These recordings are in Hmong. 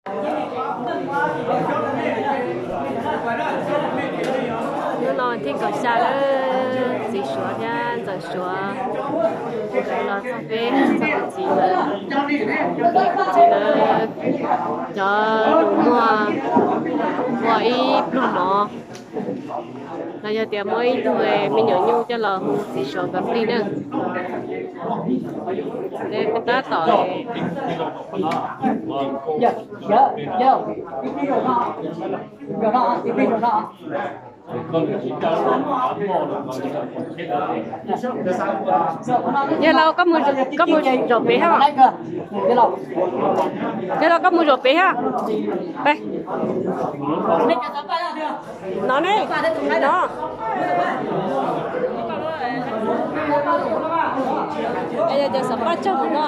Hnub no thib kaum xya lawm, txiv Suav thiab ntxawm Suav los txog peb txog kuv txiv lawv, kuv txiv lawv cov nus muag ua ib pluag mov, los yog tias muab ib tug me nyuam nyuj coj los hu txiv Suav nkawd plig na. Tab tom Yawg laus, koj mus zaum pem hab. Yawg laus, koj mus zaum pem hab. Peb no ne, no. Yog cov xov paj tsaug mus no,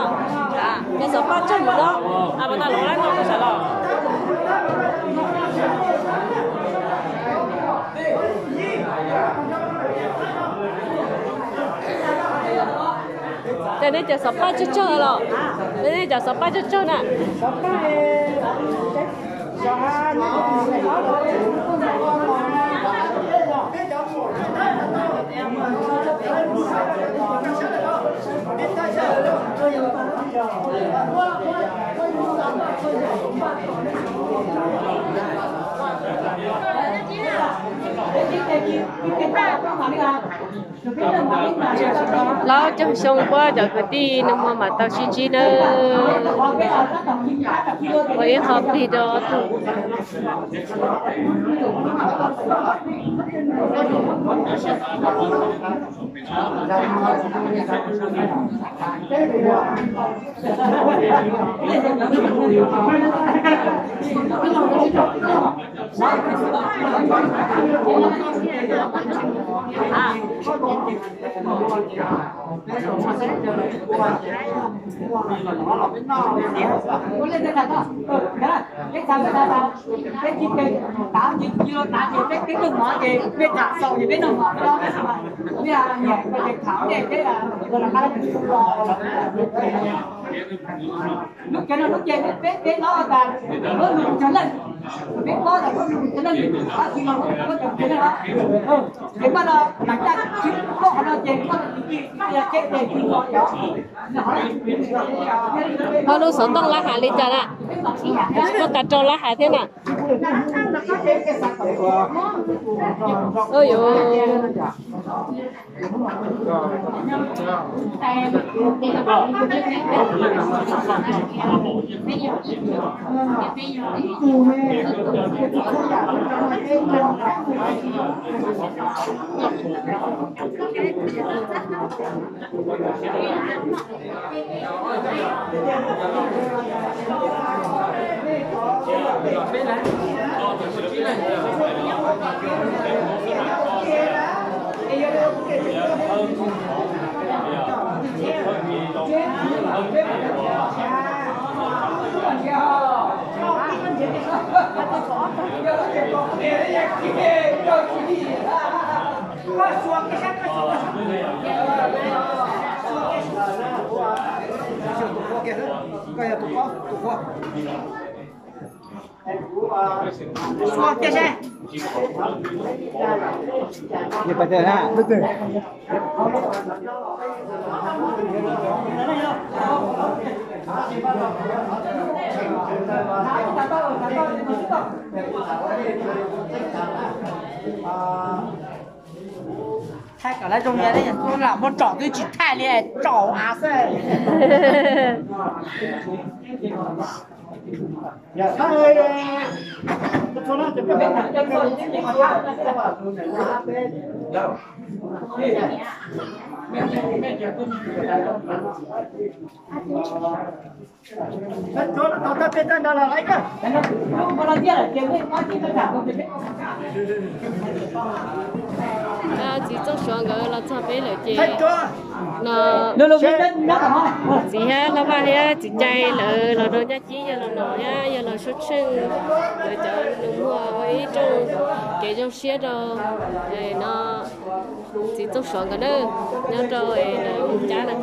cov xov paj tsaug mus no, a, pas tas los lawm no sawv los. Ces nej cov xov paj tsaug tsaug los, nej cov xov paj tsaug tsaug na. Laub caug xyoo puab cov kwv tij nus muag mam tau sib ntsib nawb. Ua ib qho plig rau ob tug. Ho lub xov tooj lab hav li cas na? Muaj kav rau lab hav thiab na. Thaij kom lawv zoo li lam muab tsom twb tsis thaij li, tsom av xwb. Txiv Txooj Suav nkawd los txog peb lawm ces no, txiv thiab Hlob Vaj thiab txiv Cai lawv los rau Ncaj Cib yog los no thiab yog los suab tsheej lawv cov nus muag ua ib rooj kev zoo siab rau no txiv Txooj Suav nkawd na, nyob rau lawv Moos Cab na.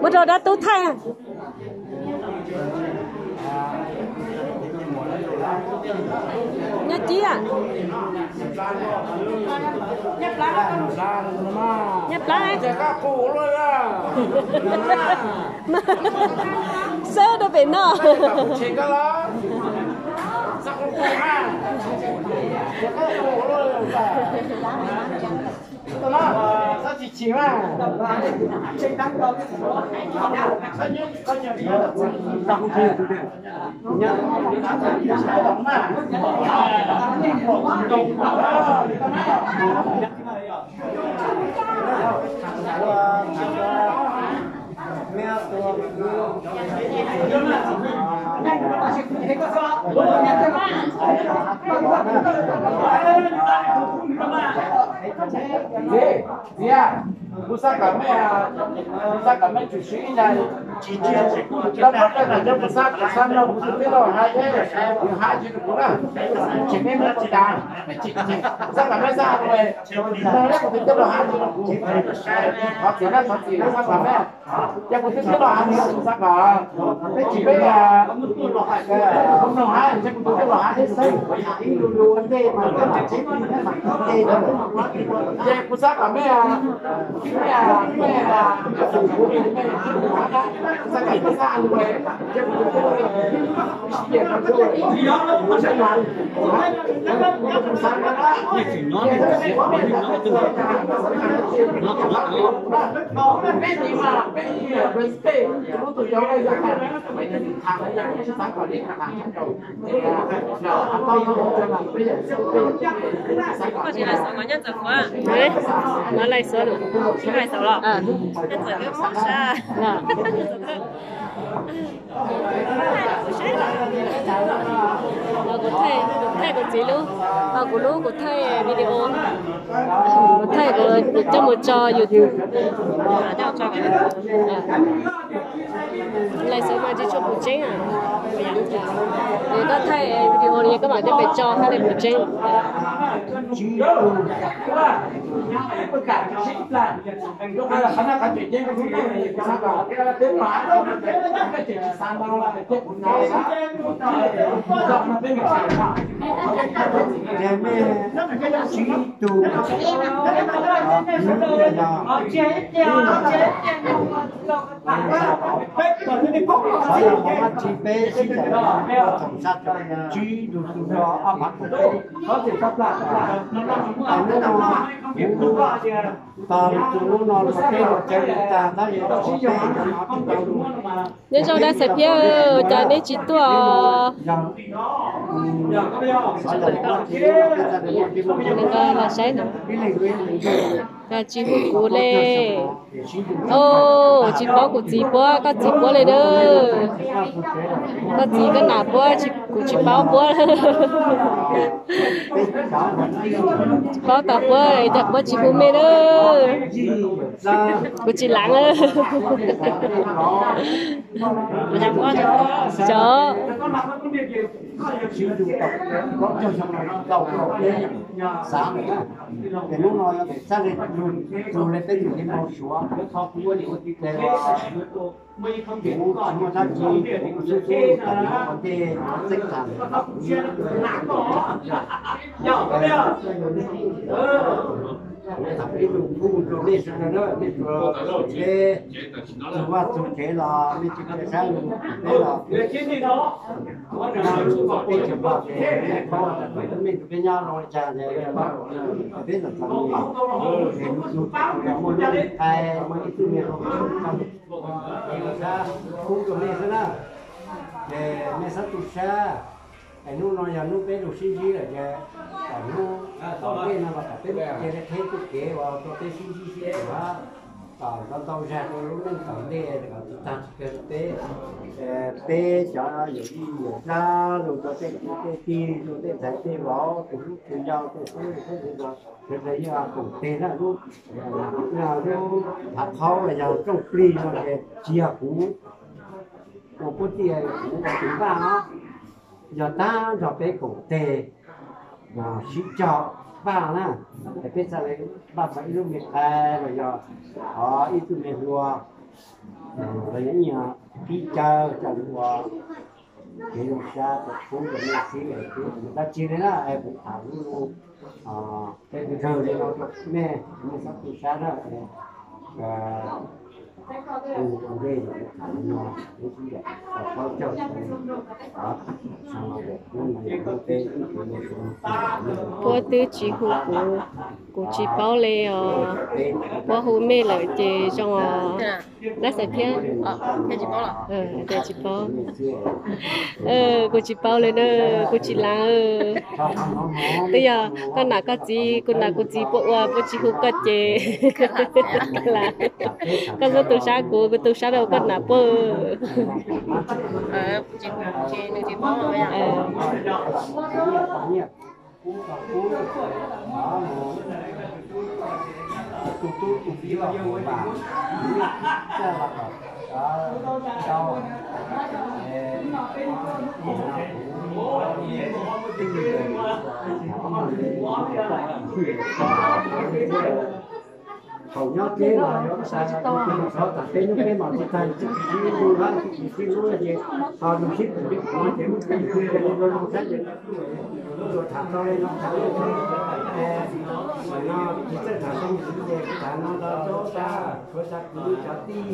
Muab rau dab tub thaij. Nyob ciab. Nyob plab. Xwb rau pem no. Txiv, kuv xav kom mej, kuv xav kom mej tshwm sim ib zag. Lawv muab tej no coj kuv xab, kuv xab no kuv tus tij laug hais, yog hais tsis rau kuv na, tshem mej mej kuv tas. Kuv xav kom mej xab hais, kuv tus tij laug hais tsis rau kuv. Thov txim na, thov txim, kuv xav kom mej. Ces kuv tus tij laug hais, kuv xav kom peb tsis peb, kuv mloog hais, ces kuv tus tij laug hais xwb. Ces kuv xav kom mej, mej, mej, kuv xav kom mej xab hais, ces kuv tus tij laug Koj tsis lais xov mas nyob ntawm kuv. Lais xov los? Nyob ntawm kuv sab. Kuv thaij, kuv thaij kuv txiv lub, kuv lub kuv thaij video, kuv thaij kuv coj mus tso YouTube. Lais xov mas tsis tshua puv tseeb. Ces koj thaij video li koj mam coj pem tso haj li puv tseeb. Ces mej tsib tug, xav yog maj tsis peb sib tawm, tsib tug tug no ob phav tug peb. Hnub no kuv tog lug txug lub no los peb lug tsev lug tag tab sis tau peb no tsis tau lug. Nyob zoo dab Xaiv Phiab, ua cas neb tsis tuaj? Los saib no, tsis hu kuv le. Tsis paub kuv txiv puab, koj txiv puab le na. Koj txiv koj nam puab, kuv tsis paub puab. Tsis paub tas puab, cas puab tsis hu mej na. Kuv tsis laav. Cov Hnub no txhaj le lug le peb nus li mau suav, kuv tsis muaj dab tsi, kuv xub xub tam ua ntej txeeb tham. Tham ib lus kuv rau nej sawv daws na, nej tsuas txug vaj txug tsev los nej tsis tau saib lus peb los peb tsis pom ces nej paub mej tug peb nyob zoo li cas ces peb txom txom nyem, es lug txug muaj lub thai muaj ib tug me hauv txog, es kuv sab pub rau mej xwb na, es mej sab tu sab. Es hnub no yog hnub peb lug sib ntsib lawm ces kom hnub tom ntej no los kom peb cia li qheb txuj kev uas rau peb sib ntsib sib cuag. Kom tau tau zag rau lub neej tom ntej kom tsis tag tsis kawg peb, peb cov yawm yij yawm dab los rau tej kwv tej tij, rau tej ntxhais tej vauv, tus hlub tus yau, tej tub tej ntxhais, sawv daws yeej koom tes na. Lub, lub hav qhaub los yog rooj plig no ces tsis yog kuv ua puab tiag, kuv ua tus npaj no, yog tag nrho peb koom tes sib cog npaj na, es peb txhaj le npaj tau ib lub me qai los yog ib tug me hlua los yog ib nyuag tib caw coj mus ua kev zoo sab rau peb cov me xib es peb mus dab tsi li na, es kuv tham lub, peb mus kawg li no rau nej, nej txhob tu sab na. Puab twb tsis hu kuv, kuv tsis paub li os. Puab hu mej lawm ces zoo os. Dab Xaiv thiab. Tsis paub, kuv tsis paub li na, kuv tsis lav. Twb yog koj nam koj txiv, kuv nam kuv txiv puab ua puab tsis hu koj ces koj lam, koj txhob tu sab kuv, kuv tu sab rau koj nam puab. Thaum nyob teb los yuav xav, xav tas peb hnub peb hmos tsis tag, tsis tsis ib lub hab, tsis tsis ib lub ces ho zoo sib tus li kuv ces lub peb yug zoo zoo saib ces tuaj tham tau li no, tham li no, tsis txawj tham tau ntxiv ces tham no los rau tas, tshuav tas kuv cov tij,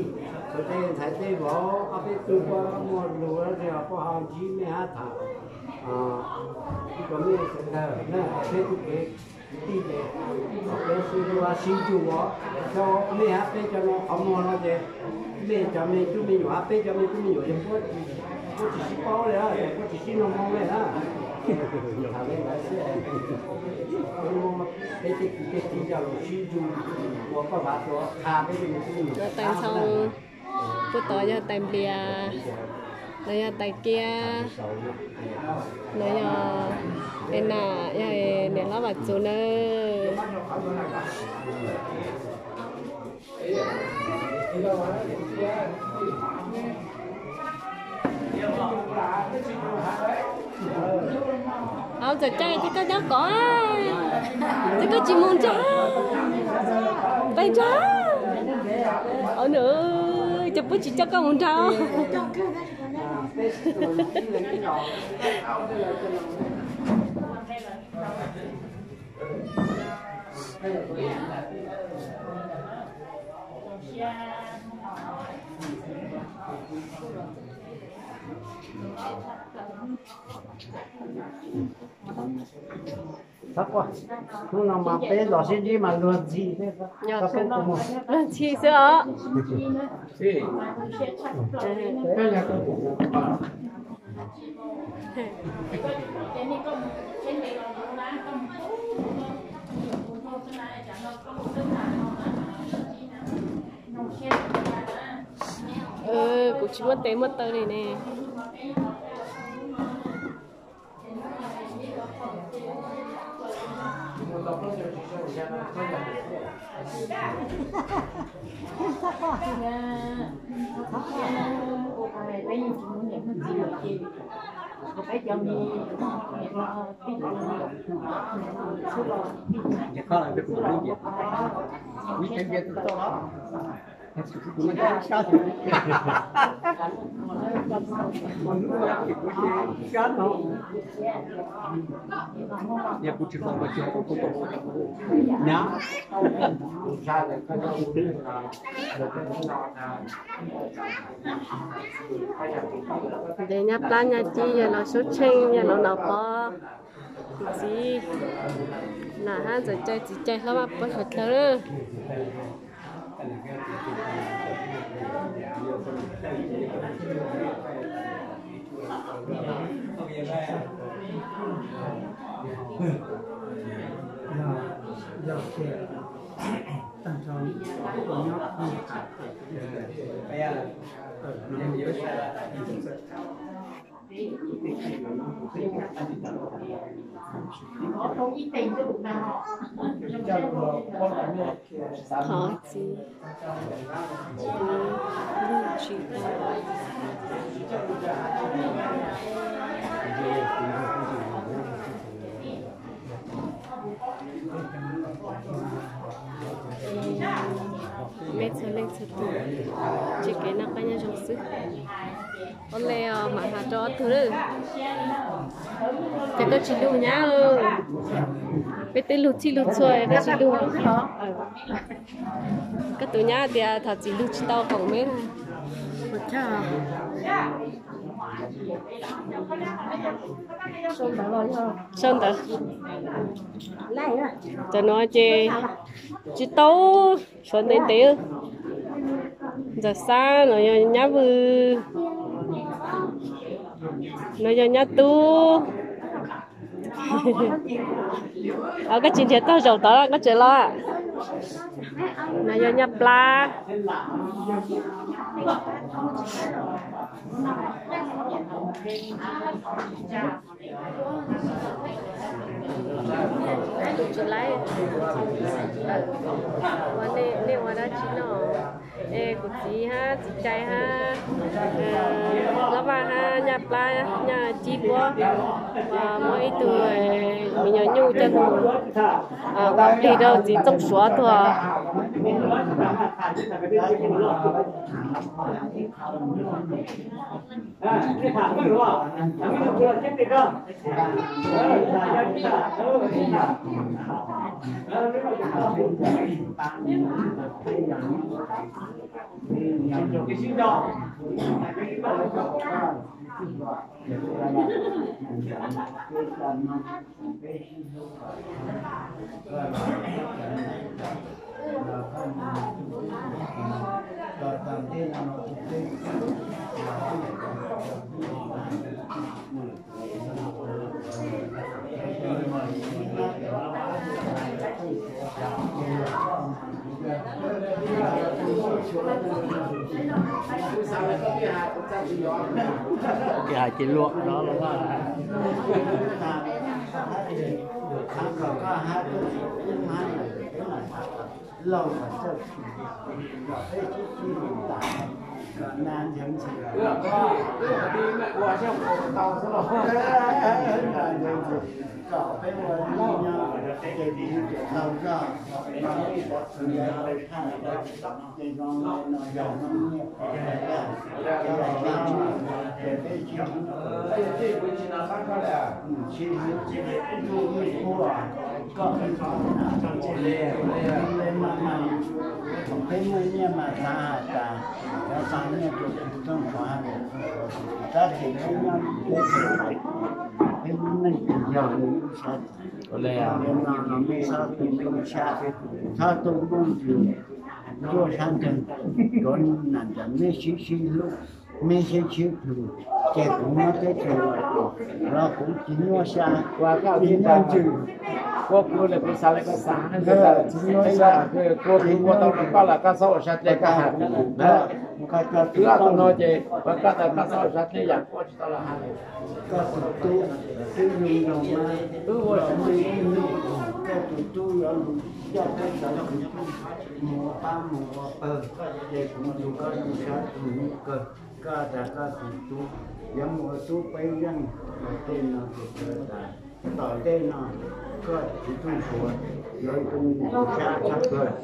tshuav tej ntxhais tej vauv, ob peb tug puab muaj lus los puab ho ntsib mej hab tham, ib co mej sawv daws na, peb tug kev kwv tij ces kom peb sib hlub sib ntsug os, rau mej hab peb cov no qhov muag no ces mej cov me tub me nyuam hab peb cov me tub me nyuam ces puab, puab tsis sib paub li, puab tsis sib nug moo li na. Tham li ntawd xwb, peb tej kwv tej tij coj lus sib ntsug ua koj vav tuav qha peb tej me tub me nyuam. Tais Ntxhoo, puag tod yog tais Nplias, no yog tais Kiab, no yog es nam, yog niam hlob Vam Txus nawb. Au, txawm caij ces koj nyob kov, ces koj tsis mus nrag, peb nrag. Au nws, ces puab tsis coj koj mus nrag. Hnub no mas peb los sib ntsib mas luag ntxhi, luag ntxhi xwb os. Kuv tsis muaj tes muaj taw li ne. Ces nyab plab nyab cib yog los sub tsheej yog los nov pov, tus txiv nam hab ntxawm cai txiv cai hlob Vaj Puab suav dlawg. Yog tias tag nrho nyob Qhov txiv lug tsis tau. Mej txhua leej txhua tug, tsis kev noj qab nyob zoo xwb. Ua le os, mam has rau ob tug lawm. Ces koj tsis lug nyab, peb twb lug txhij lug txhua koj tsis lug. Koj tus nyab tias thaum txiv lug tsis tau khoom meb. Sau ntawv, cov no ces tsis tau, suav ntev ntev. Ntxawm Xab no yog nyab Vwm, no yog nyab Tub. Koj tsis nrhiav tog zaum tod koj tseem los. No yog nyab Plab. Tus tsis laib, ua nej ua dab tsi no? Es kuv txiv hab txiv cai hab, Lob Vaj hab nyab Plab nyab Cib puab muab ib tug me nyuam nyuj coj lug ua plig rau txiv Txooj Suav tuag. Ces hais ces luag no los. Laug mas txawj kom peb sib sib hlub tas, kom nas ntshaw ntxhi, nas ntshaw ntxhi, kom peb ua neej nyob ces mus ces laug zog, ces zoo no yog nyiaj, ces peb sib hlub, sib hlub, koj peb, peb muaj nyiaj mas xav has tas, xav xa nyiaj rau tus Txooj Suav, tab sis peb nyob peb, peb lub neej tsis yog li lub sab, no los mej txhob tu nplooj xyab, txhob tu nplooj ntws, tuaj sab nteeg, rov nam ntawm mej sib sib hlub, mej sib sib plhws, ces kuv nyob teb chaws los kuv tsis nyuaj xya, tsis nyuaj ntsws, tsis nyuaj xya, koj tau koj los koj txhob ua sab dlej koj has, koj cov tub no ces koj tas koj txhob ua sab dlej yam koj tsis tau los has. Koj tus tub twb zoo nraug mas, twb ua, koj tus tub yuav coj peb cov kwv tij mus ua pab mus ua pawg, ces kuv tus koj tus sab tus nyuj kawg, koj tas koj tus tub yuav mus ua tub peb yeej, tej no ces kawg tas. Tom ntej no koj txiv Txooj Suav yuav zoo sab tshaj plaws,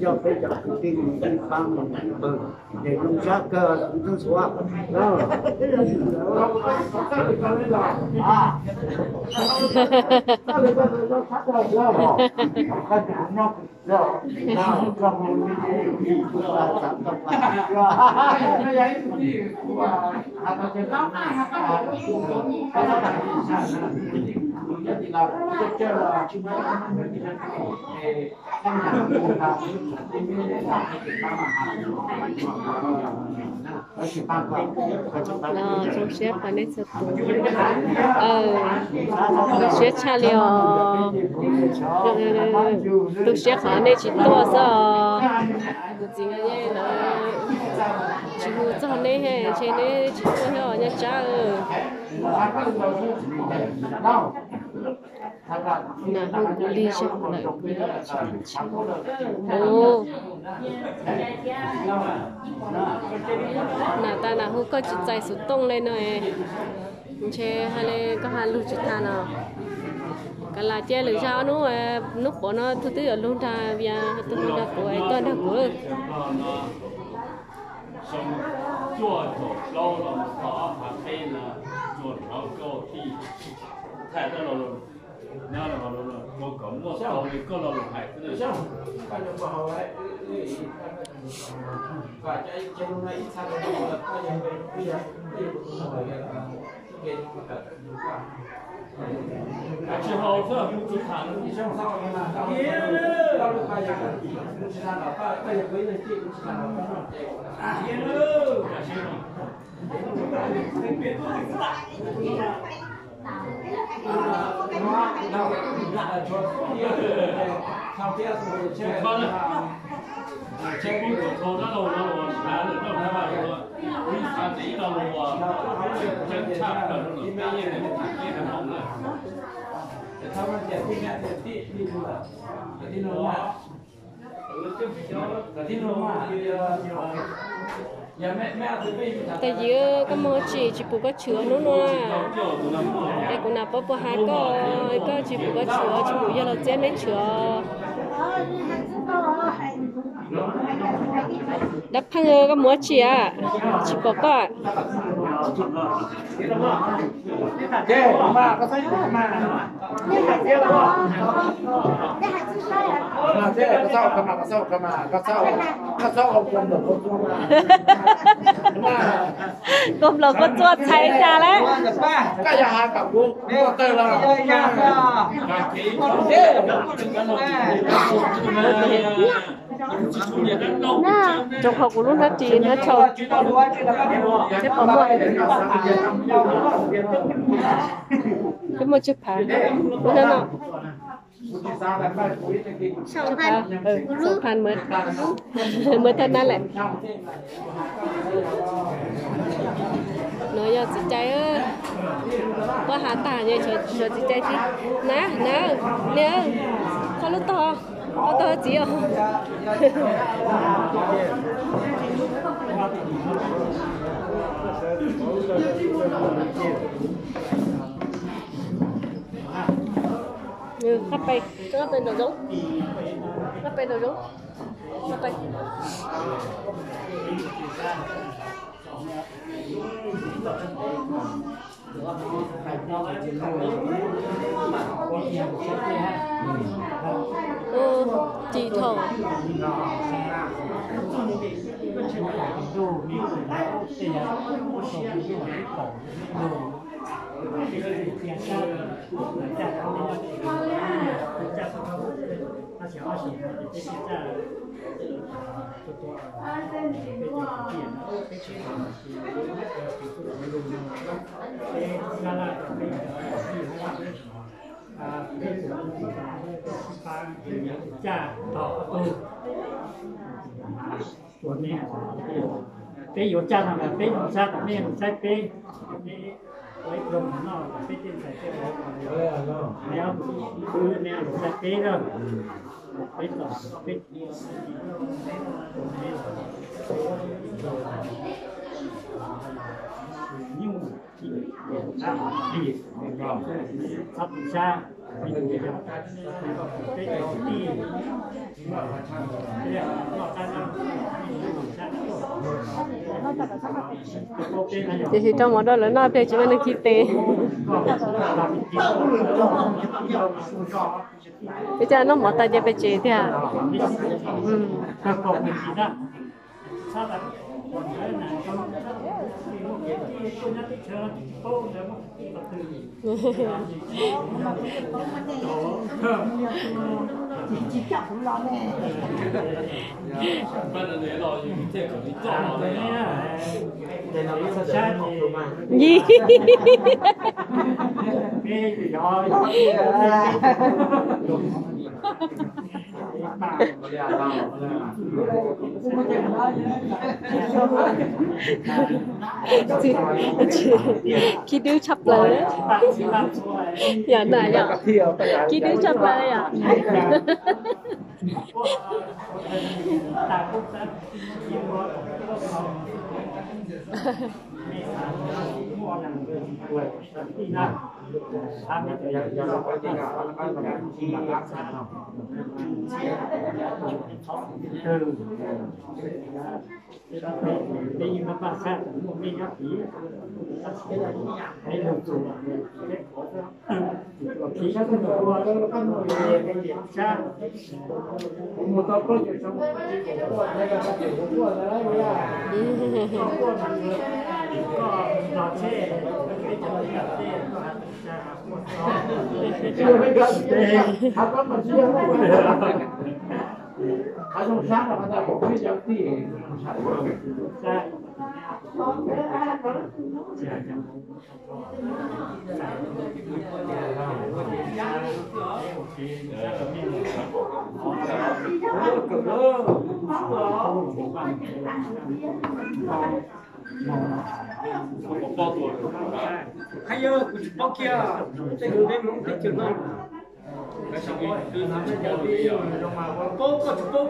yuav coj peb cov kwv tij mus ib pab mus ib pawg, ces zoo sab kawg txiv Txooj Suav. Los zoo siab qhov nej txhua tus, zoo siab tshaj li os, tu siab qhov nej tsis tuaj xwb os. Txiv, tsis hu txog neb, ntshe neb tsis tuaj thiab os Nyaj Tsab. Nas hu kuv lig zog lawm. Nas tas nas hu koj tsis txais xov tooj li no, ntshe hais li koj hais lus tsis tas no. Kav lam cia lwm zaj ob hnub, hnub puav no tus twb yuav lug nrag Vias, tus lug nrag kuv es tuaj nrag kuv. ตาหยี koj muaj tshwm tsis pum koj tshwm hnub no, es kuv nam paub puas has koj, koj tsis pum koj tshwm, tsis pum yog los txiab meb tshwm. Dab Pheej, koj muaj tshwm tsis pom koj. Koj nplaum koj txuaj txhais tas lawm. Rau qhov kuv lub hnab ris hnab tshau thiab pom muaj. Twb muaj tsib phav lub hnab no. Xam phan, mawv, mawv thaj nab lawm. No yog txiv cai, pab has tag, tshuav txiv cai thiab. Nab, nab, niam, qhov lub tog, qhov tog txiv os. Qab pes, qab pes nraum zoov, qab pes nraum zoov, qab pes. Ub, ci thaum. Peb yuav tsa no mas peb mus tsa tom nej mus saib peb, peb ua ib pluag mus noj peb tej ntxhais tej vauv, nej ob tug kwv nej mus saib peb lawm, peb tom peb nyuj. Tiam sis rau mov rau lawv noj pliag tsis muaj neeg khi tes. Peb coj noj mov tas ces peb tsev tiag. Yi. Khib dub tshaj plaws. Yog na yog, khib dub tshaj plaws yom. Hais yog kuv tsis paub kiag, tej ntawd peb Hmoob teb chaws no. Paub koj tsis paub.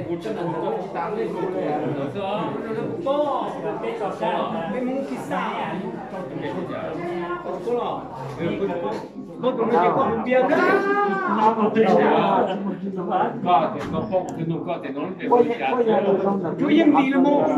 Kuv tsis paub, kuv paub, peb Hmoob tib xab. Koj tsis paub los? Koj tus no ces koj mus npias na. Kuv yeej ntim los mus.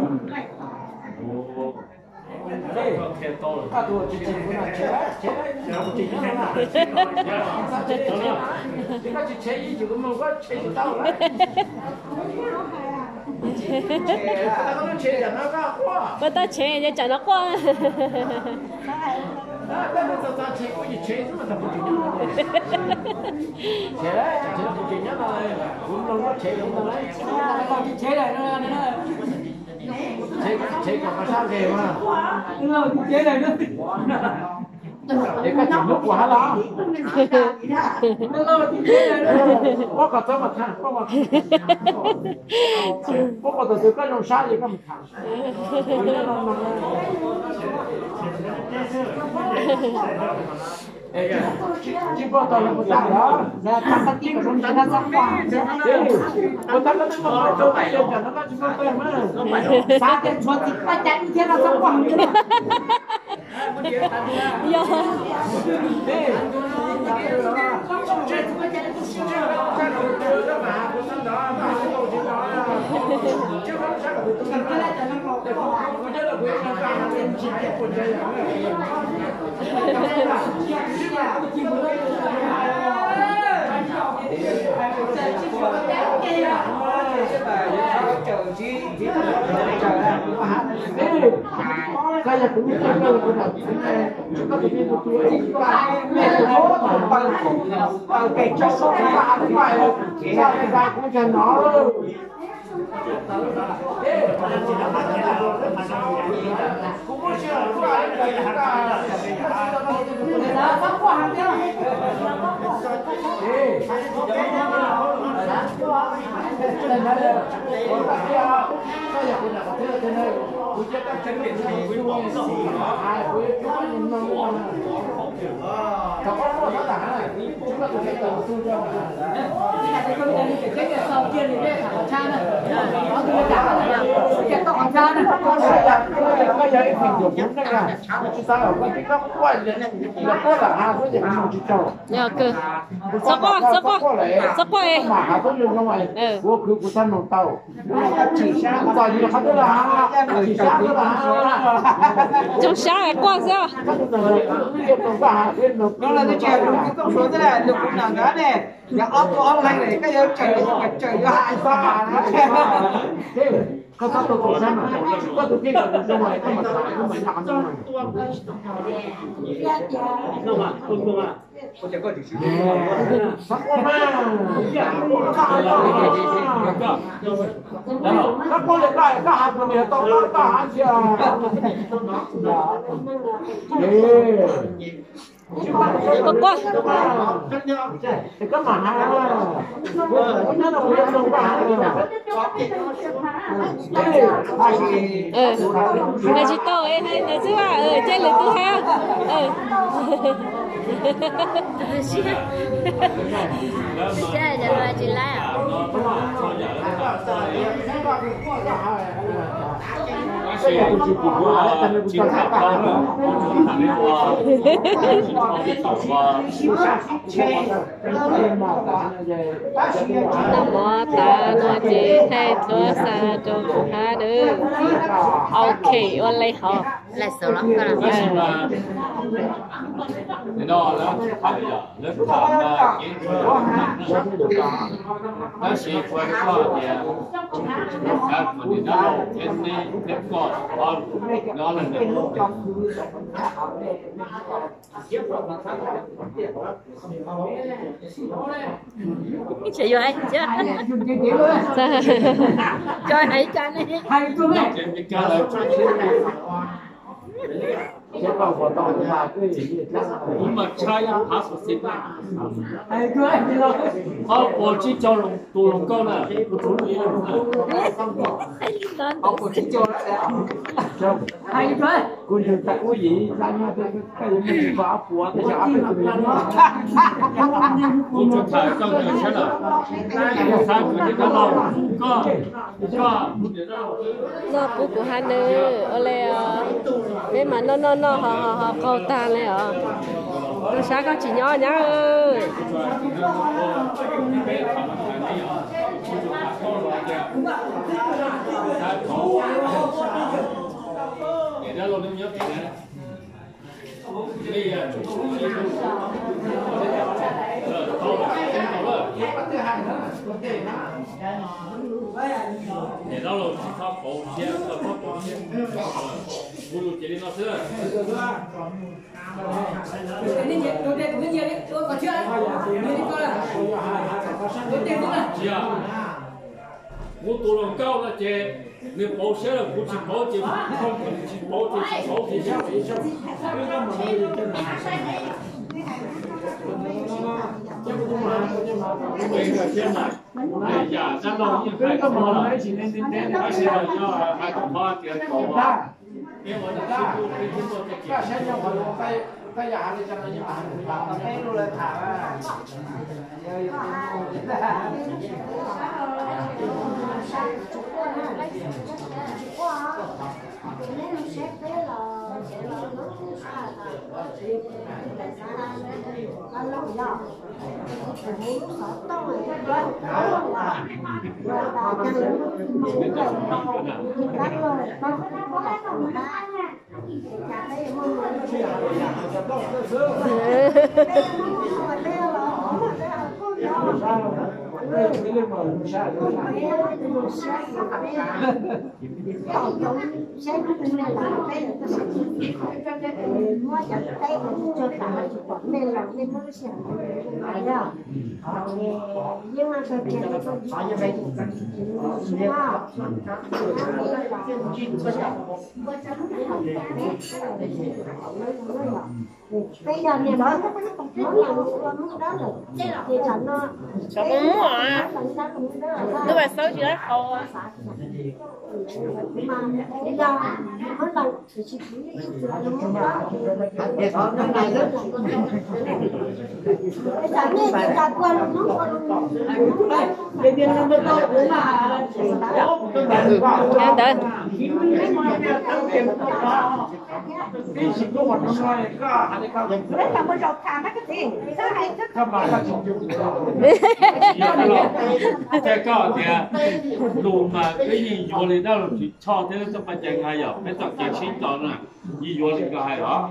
Koj tau tshev ces tsam no quaj. Es koj tsis hlub kuv hab los? Muab kom txawv mas tham, muab kom txawv koj zoo sab es koj mus tham. Tsis npau taws los puas tas los? Puas tas koj twb muaj tau tau ces tam no koj tsis npau taws mas. Xav tias tshuav txiv paj cai ib thiab no txhob quaj heev li. Yog. Yog kawg. Txhob quaj, txhob quaj, txhob quaj. Zoo sab quaj xwb. Quaj quaj. Hais tsis tau, hais ntawd xwb, cia lwm tus hais. Noj mov tas no ces thaij tuaj xa rau kuv hab nawb. Ok, ua li hov. Tab sis mas, no lawv tham, lawv tham mas kev ntsuag yog, tab sis kuv hais rau koj tias, kuv xav kom niam dab laug thiab neb thiab koj, no lawm. Ib txhia yuav hais, cov hais cas ne? Kuv mas tshaj ib phav xwm xim, ob puas tsib caug tus hluas nkauj na, kuv tsuas lub ib leeg na. Ob puas tsib caug. Kuv yug tas ub yim ib tab nyob, koj yuav muaj tsis npaum ob puas, tab sis ob peb tus yuav muaj. Kuv tsuas tham koj nkawd sab lawm, kuv xav kom niam dab laug, koj, koj, noj pub kuv hab nawb, ua li os. Peb mas noj noj noj ho ho ho qaug tag li os. Koj sab koj tsis nyob nyab. Niam dab laug tsis txhob pauv siab, txhob pauv siab. Kuv lus ces li no xwb. Tsis yog, kuv tus hluas nkauj no ces nws pauv siab lawm, kuv tsis pauv ces, tsis pauv ces tsis pauv ces tsis pauv. Yam dab laug yeej hais tau, tab sis yog hais tau qhov tias tau. Muab cov teb ua tsuag tas tsis pom nej los nej muab lub sij hawm no yog yeej mas kawg kiag li. Peb yog niam lawv muab los ua Hmoob dawb lawm ces tsam no Hmoob dawb lawm. Ntawd. Koj tias lus mas peb yeej yuav li dab laug Tsis Tshoj thiab txoj Paj Cai Nqa yom, peb txoj kev sib ntaus na, yeej yuav li koj hais os.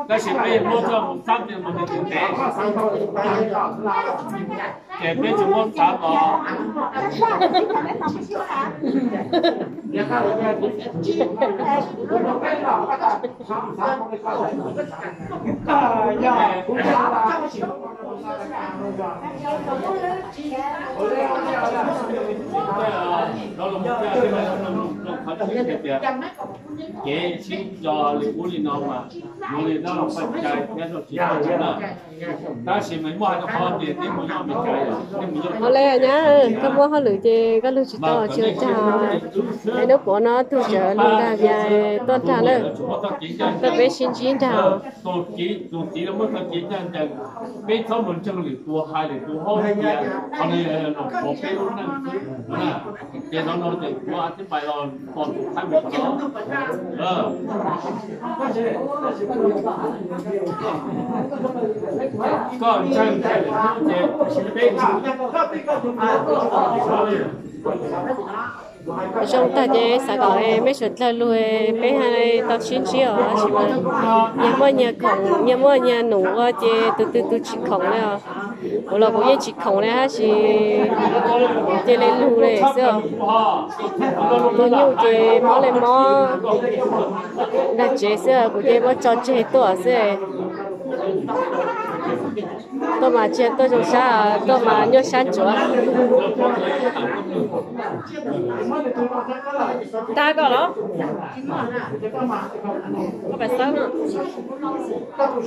Tab sis peb yuav muab txoj mus xab tias mus ntev ntev, ces peb tsuas muab xav los. Qhov tseeb hais tias kev sib co li ub li no mas yuav li dab laug Paj Cai thiab Zaj Tsis Tau na. Tab sis mas muaj hais rau qhov tias nej mus nyob Amelikas, nej mus nyob. Ua li nyab, koj muaj hauj lwm ces koj lug tsis tau tsis ua cas. Es hnub puav no tug tseem lug nrag Vias tuaj nrag lawm, tuaj peb sib ntsib nrag. Tus txiv los muab tau kev ncaj ncees, peb txhob mus ntseeg lwm tus hais lwm tus hauj lwm, qhov no yog los pov peb lub neej xwb. Ces no no ces kuv tib pais los tos tus Thaib Meem no. Koj ntseeg ces peb zoo tag ces xav kom mej suav dlawg lug peb ha tau sib ntsib os, tab sis mas nyias muaj nyias khoom, nyias muaj nyias num ua ces tus twg tus tsis khoom li os. Kuv los kuv yeej tsis khoom li tab sis cia li lug li xwb os. Tus nyuj ces mob li mob nrag tsev xwb, kuv ces muab tso tseg tuaj xwb. Tuaj mas tsis tuaj zoo sab, tuaj mas nyuaj sab ntsuav. Tag koj los? Koj pais xawb no. Koj txoj kev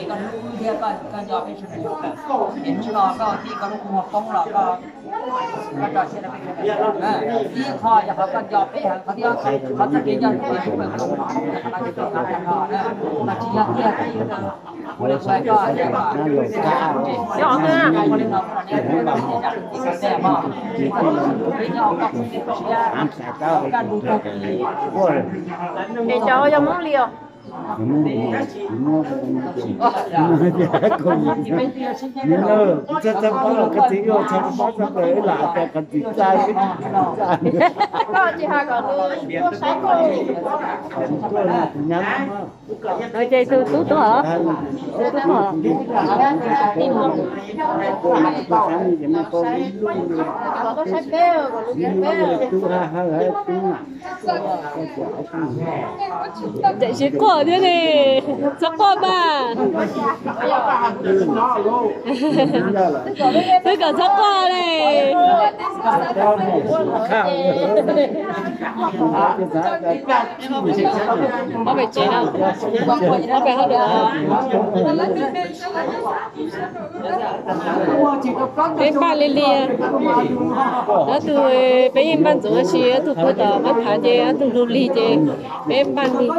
koj hlub thiab koj nco peb sawv daws tsis tawm, es hnub no koj tij koj lub kua muag poob los koj, koj tso siab rau peb sawv daws. Ib qho yog qhov koj nco peb heev, qhov thib ob, qhov txoj kev nco peb heev, koj tsis yog tiag, koj Es cov yog Hmoob li os? Koj tsis hais kom nws tuaj saib koj. Ces tus tub tuaj, tus tub tuaj. Kom tuaj saib peb, kom lus peb. Tseem tsis quaj thiab ne, txhob quaj mas. Twb kom txhob quaj ne. Ob peb tsev no, ob peb hauj lwm. Peb npaj li li, ob tug peb yeej npaj ntxuav tab sis ob tug pw tom mab phav ces ob tug lug lig ces peb npaj lig.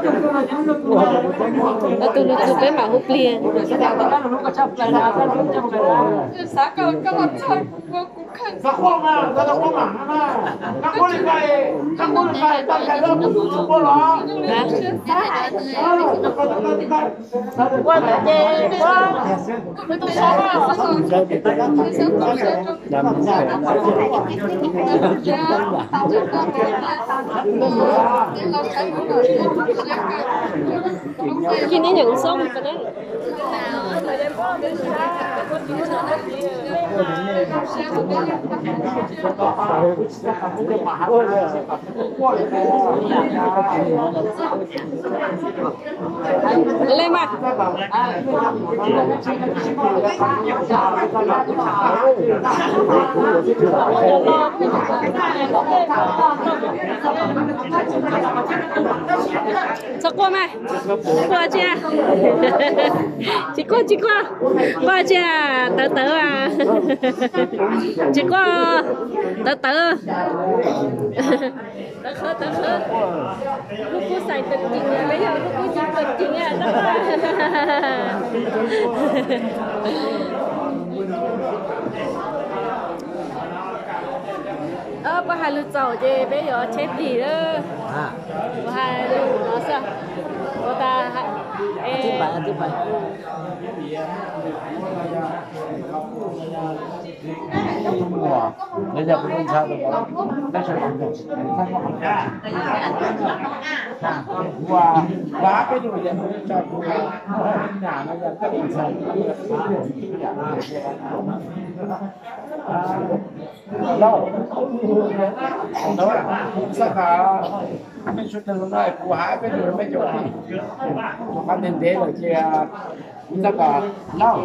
Ob tug lug txug peb mam hu plig. Kij neb nyeem xoob li ko ne. Ua li mas. Txhob quaj mas. Quaj tsi? Tsis quaj, tsis quaj. Quaj tsi? Tawv tawv. Tsis quaj, tawv tawv. Tawv qhawv, tawv qhawv. Lub kub xais tawm ceem, peb yog lub kub ceem tawm ceem. Puab hais lug txaus ces peb yuav tsheb plig lawm. Kuv hais lug no xwb. Ua tas es Ua, lawv yog kuv tus ntxhais tus vauv, lawv sawv daws ntag. Ua, ua peb tug yog kuv tso kuv nyam no yog koj tus ntxhais. Lauj, xav kom mej suav dlawg no kuv hais peb tug mej cov tij, qhov ntev ntev lawm ces kuv xav kom lauj,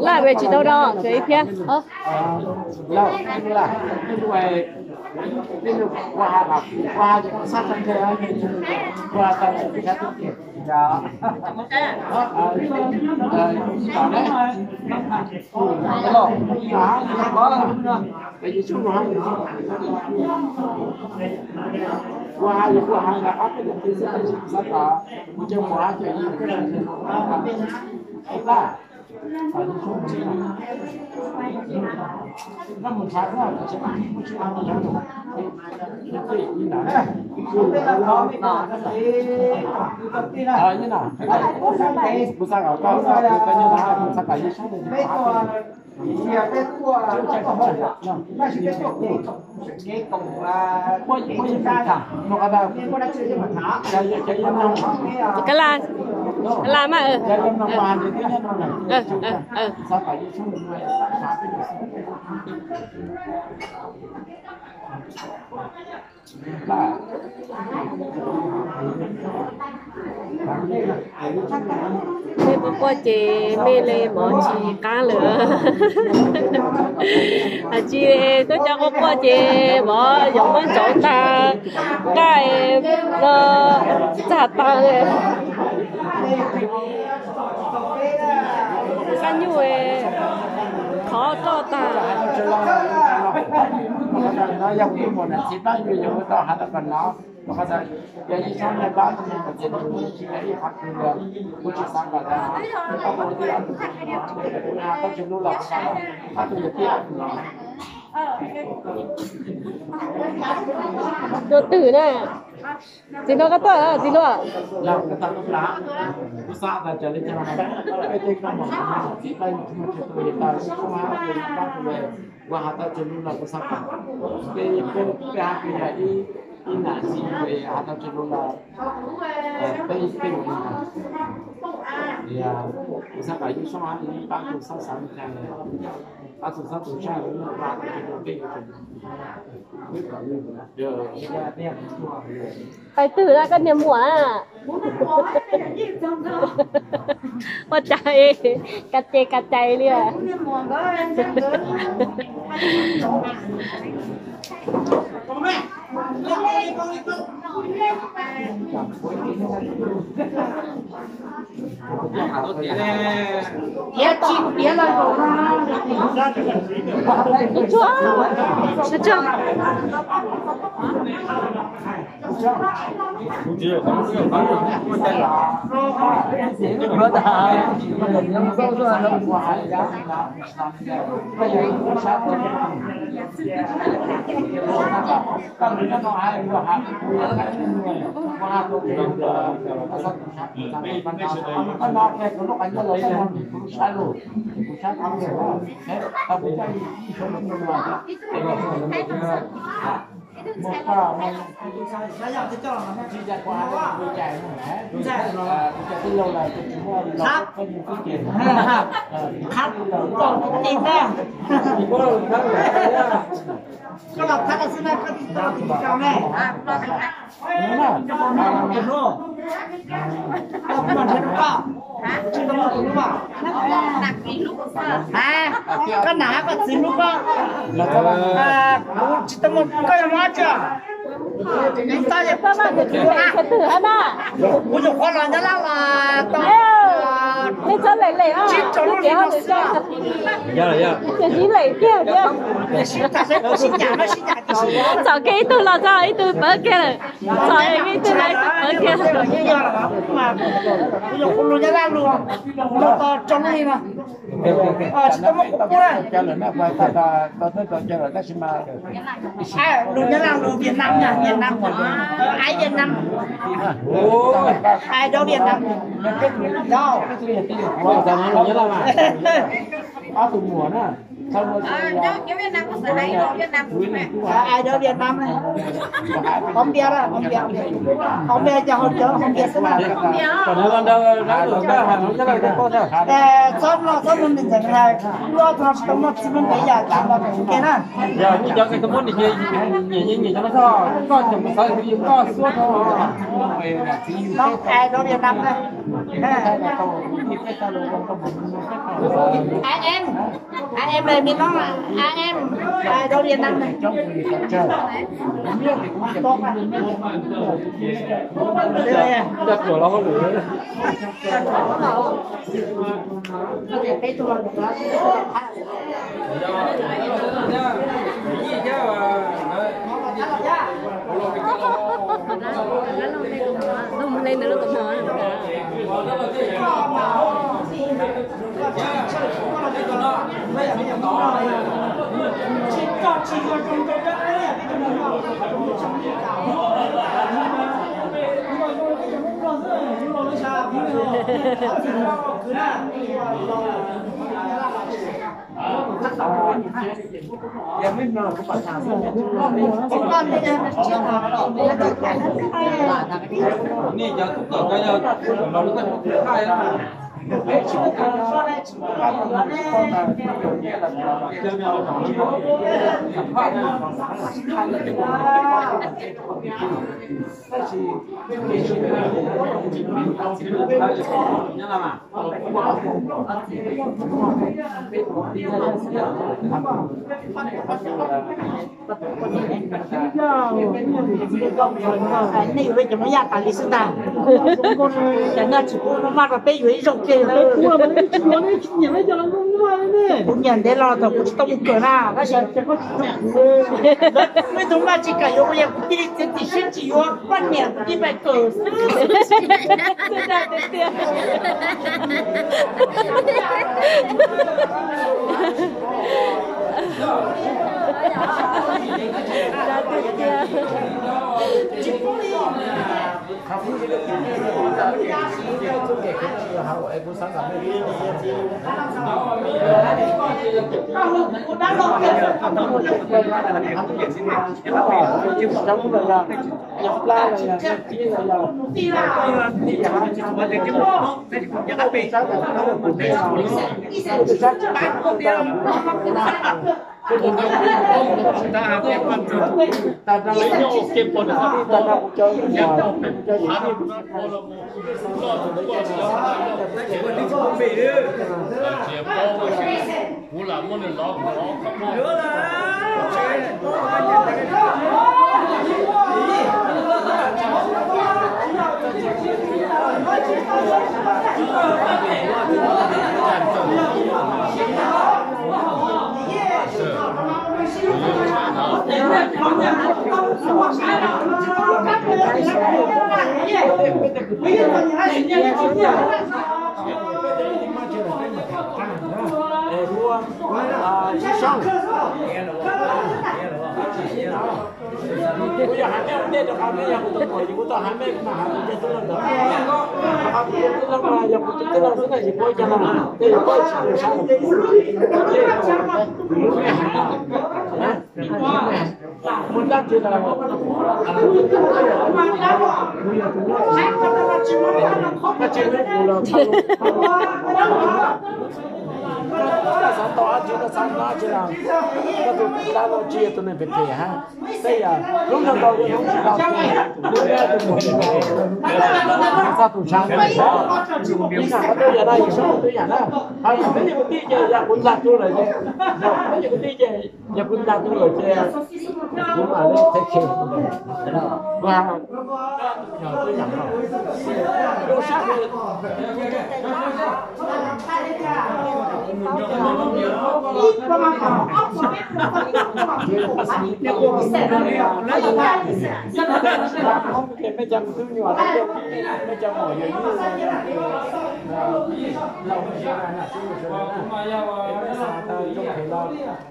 Laj ve tsis tau do cov ib phiab. Lauj, peb tug, peb tug ua ha, ua ha ces koj xab tau nte, ua tau tsis tau. Ua ha yus ua ha, ua ha yus ua ha, ua ha yus ua ha, Kab la, kab la mas. Mej quaj quaj ces mej le mov tsis qaab lawm. Has tsis tuaj coj quaj quaj ces mov yoov muab ntsaus tag, nqaij no txag tag. Qab nyuj khov roj tag. Tus twm na, txiv no koj tuaj txiv no. Qais twg na koj niag muam na? Ua cas ka ce ka cais li. Koj los thab xwb na, koj tsis tau tim koj ne. Koj muaj nrhiav rau koj, tsis tau muaj tus lub. Koj nam koj txiv lub koj. Kuv tsis tau muaj, koj yuav muab tsi? Tab yog kuv nyuam qhuav los Nyab Laj los tau. Lem lem os, ib tias ho lwm xyoo. Yog, yog. Ces sib lem kiag thiab. Txom kiag ib tug los txog ib tug pawv kiag lawm. Txom kiag ib tug los ib tug pawv kiag. Tsis tau muaj qhov pub na. Lus Nyab Laj, lus Việt Nam nha, Việt Nam. Ái Việt Nam. Ái dấu Việt Nam. Yog. Ái dấu Việt Nam này. Bóng đá đó, bóng đá. Bóng đá cho hậu trường, bóng đá xếp hạng. Ê, xóm lo, xóm lo mình sẽ hài. Lo cho nó sẽ có một sự phân biệt giả cảm và cái kia na. Giờ như cháu cái tao muốn thì nyiệt nyiệt nyiệt cho nó so, có chồng có xấu thì có suốt thôi. Nó ai đó Việt Nam đây. Anh em, anh em này mình nói là anh em, à, đó Việt Nam này. Đây này. Nej yuav cov moj yaj tas li xwb ntag. Cov no tsis pub maj rau peb yuav ib zaug kiag. Kuv nyiam ntev los thaum kuv tsis tau mus kawm na, tab sis kuv ib tug maj tsis kam yuav, kuv yog kuv cia li txiav txim siab tsis yuav, poj niam kuv cia li kawm xwb. Kuv lam muab nws lov kuv lov. Kuv yog haiv mej ua ntej rau qhov nej yog kuv tus muam, yog kuv tau haiv mej kuv mam hais kuv cov tub leeg ntawd. Rau qhov kuv tus tub leeg no yog kuv tus tub leeg xwb na, yog kuv ua ib tug sab. Mus dab tsi los, tab sis kuv los, xav tau dab tsi los, xav noj dab tsi los, koj tus dab los tsis yog tus neeg phem phem hab. Tej yam hnub nyoog tau, hnub tsis tau, hnub nyoog tus muam tsis tau, txog tus tshav, ib yam qhov twg yam na, yus sab qhov twg yam na. Hab yog peb yog kwv tij ces yog kuv ntag tug lawm ces, peb yog kwv tij ces yog kuv ntag tug lawm ces kuv mam li teb khe. Kuv hab, yog, yog sab, Ces mej cov tus nyuam, mej cov muam yawm yij,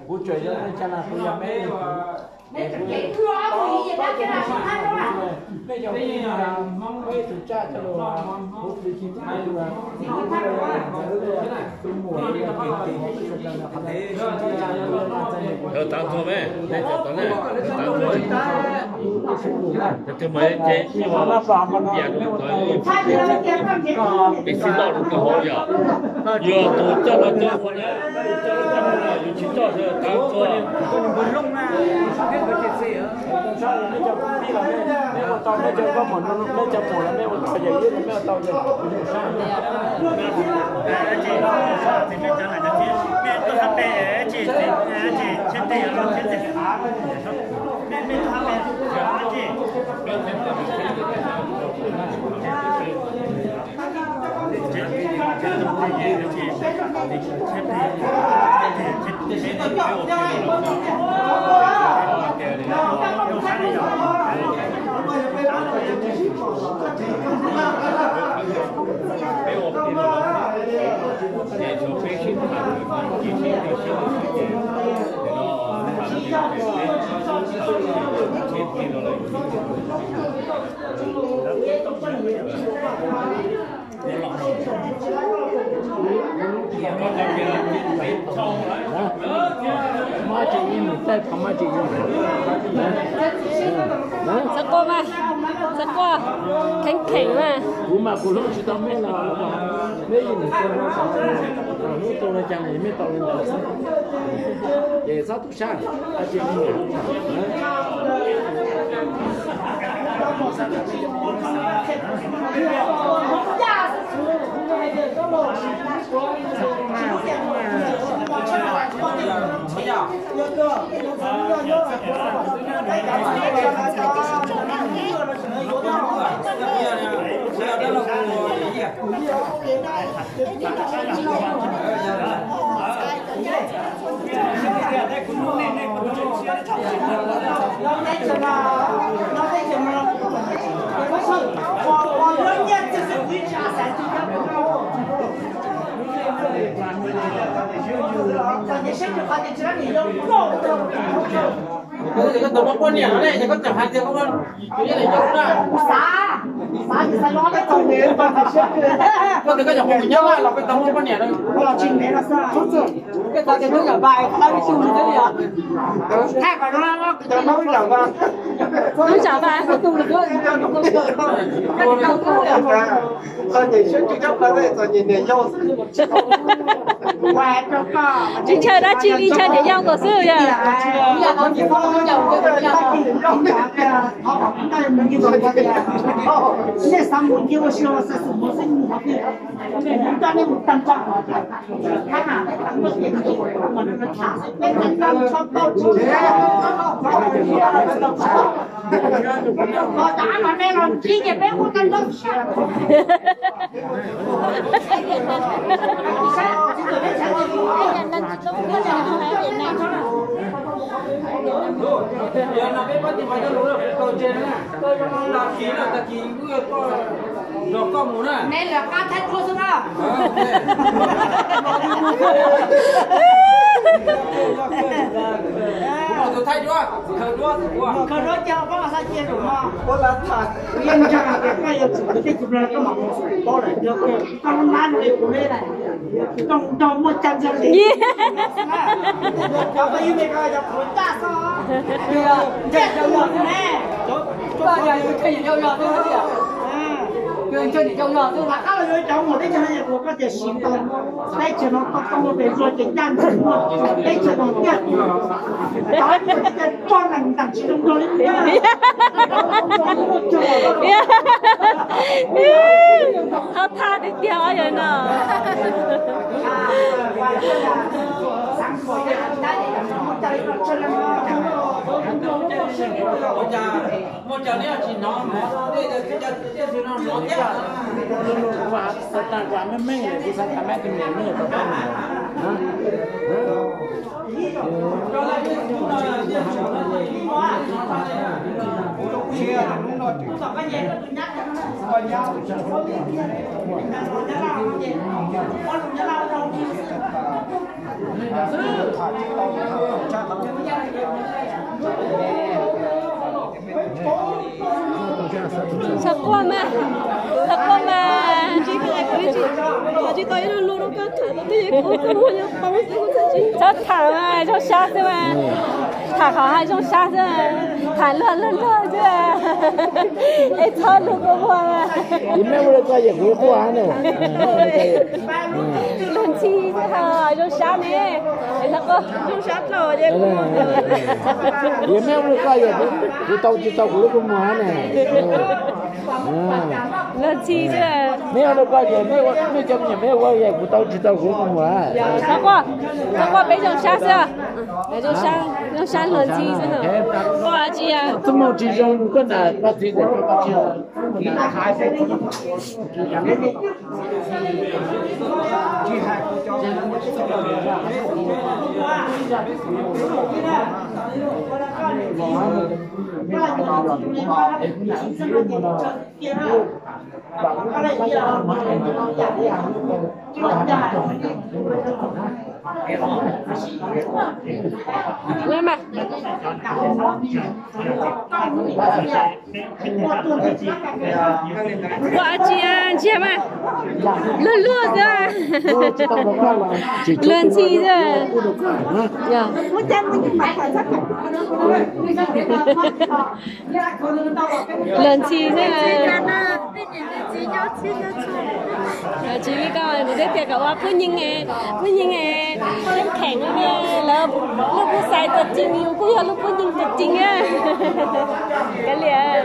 kuv tsuas yog mej cov na, kuv yog mej, mej cov, mej tus tsaj coj los, kuv plis tsis tau tus, tus muam, Tav Ntuag me, tav Ntuag, tus muam ces ua pias rau tod, peb sib loj rau tod hauv yom. Yog tus coj los coj ua na, yus tsis coj, Tav Ntuag. Mej ua tau, mej cov koj muam, mej cov muam los mej ua tau, yawm yij los mej ua tau. Txhob quaj mas, txhob quaj, kheev kheev mas. Kuv mas kuv hlub tsis tau mej los, mej yim nus, hlub tus le caag mej tau le ntawd xwb. Ces txhob tu sab, tsis Koj twb koj cov poj niam no ne, ces koj tseem hais tias koj, koj yog niam yau na. Xav, xav ces xav yuav peb txom nyem, koj twb koj cov poj niam nyob los koj tau muaj poj niam no. Los tsis ntev no xwb. Koj xav tias hnub yam vais tau ib tug li xwb yom. Thaij qhov no, cov no ib yam vais. Hnub yam vais ib tug li xwb. Txom nyem siab tsis tshaj plaws, txom nyem niam yau xwb. Tsis ntshaw dab tsi li, ntshaw niam yau nkaus xwb yom. Yog no peb pab tis mas coj lus lawm kuv tau ntse na. Tag kis na, tag kis wb tuaj nrog koj mus na. Neb lawv qab thaij tuaj xwb na. Kuv mam tus thaij duab, khaws duab xwb kuv. Khaws duab cia pab mas xav cia lus no. Yeej ntseeg tias koj yuav tsum tej tus koj mam mus paub lawm, yog koj lub nab zoo li kuv li na, koj nrog muaj caj ntxag li. Cov phooj ywg Meskas yog kuv caj xwb. Ntseeg cov muam ne. Rov qab los yuav cov muam teb chaws no es kuv koj tias siv tau teb chaws no koj muaj pes zuag ces caj ntxag muaj teb chaws no tiag. Cov tso neeg ntag tsis zoo nrog li. Qhov thaj tiag tiag os yawm no. Txhob quaj mas, txhob quaj mas, tsis tau ib lub lub rau koj tham, twb yog kuv koj muag nyob poob xwb. Txhob tham mas, zoo sab xwb mas, tham qhov hais zoo sab xwb, tham luag luag luag xwb, es txhob luag kua muag mas. Luag ntxhi xwb, zoo sab ne, zoo sab dlawb. Yog mej ua li koj yog kuv tau tsis tau kuv lub kua muag ne. Luag ntxhi xwb. Mej ua li koj ces mej cov me nyuam mej ua yog kuv tau tsis tau kuv lub kua muag. Txhob quaj, txhob quaj, peb zoo sab xwb. Zoo sab luag ntxhi xwb. Quaj tsis yog. Txoj moo tsis zoo koj nram koj txiv, Ua tsis ntsiag mas, luag luag xwb, luag ntxhi xwb. Luag ntxhi xwb. Tsis li koj, kuv twb tias kom ua phooj ywg, phooj ywg kheem kheem, lawv lub phooj xais txawj txing, yus kuj yog lub phooj ywg txawj txing. Kav liam,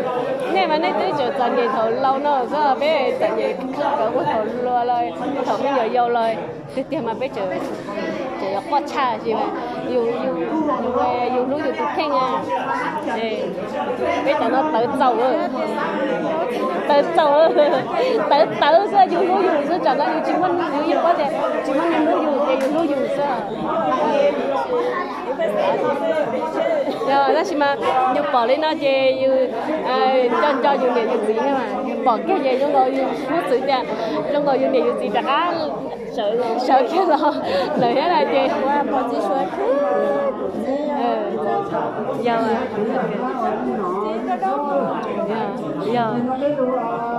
nej mas nej twb tseem txom nyem thaum laus no xwb, peb txom nyem kawg ua thaum hluas los, thaum me nyuam yaus los. Tiag tiag mas peb tseem yuav quaj tshaj, yus hlub yus tus kheej. Peb tam no tawv txaus, tawv txaus, tawv tawv xwb, yus hlub yus xwb, tsam no yus tsis muaj, yus yeej paub tias tsis muaj neeg hlub yus ces yus hlub yus xwb. Yog tab sis mas yus pom li no ces yus nco nco yus niam yus txiv thiab mas, pom kiag ces zoo nkaus yus hnub txwv tias zoo nkaus yus niam yus txiv rov qab sawv kiag los lawm thiab na ces. Yog, yog,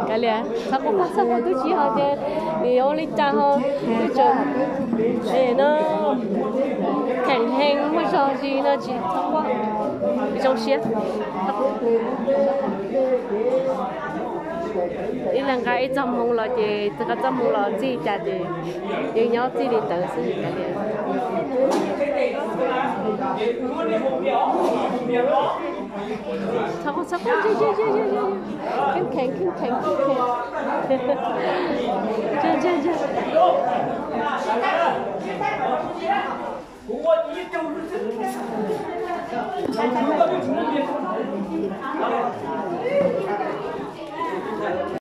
kav liam, txhob quaj, txhob quaj, twb tsis yog tias nws yuav ua li cas ho, twb tseem no kheem heev, muaj zog zis no tsis txhob quaj, zoo siab. Ib leeg nqa ib txoj hmoo los ces txoj hmoo los txij cas ces yeej nyob txij li ntawd xwb kav liam. Txhob quaj, txhob quaj, kheem kheem, kheem kheem, kheem kheem.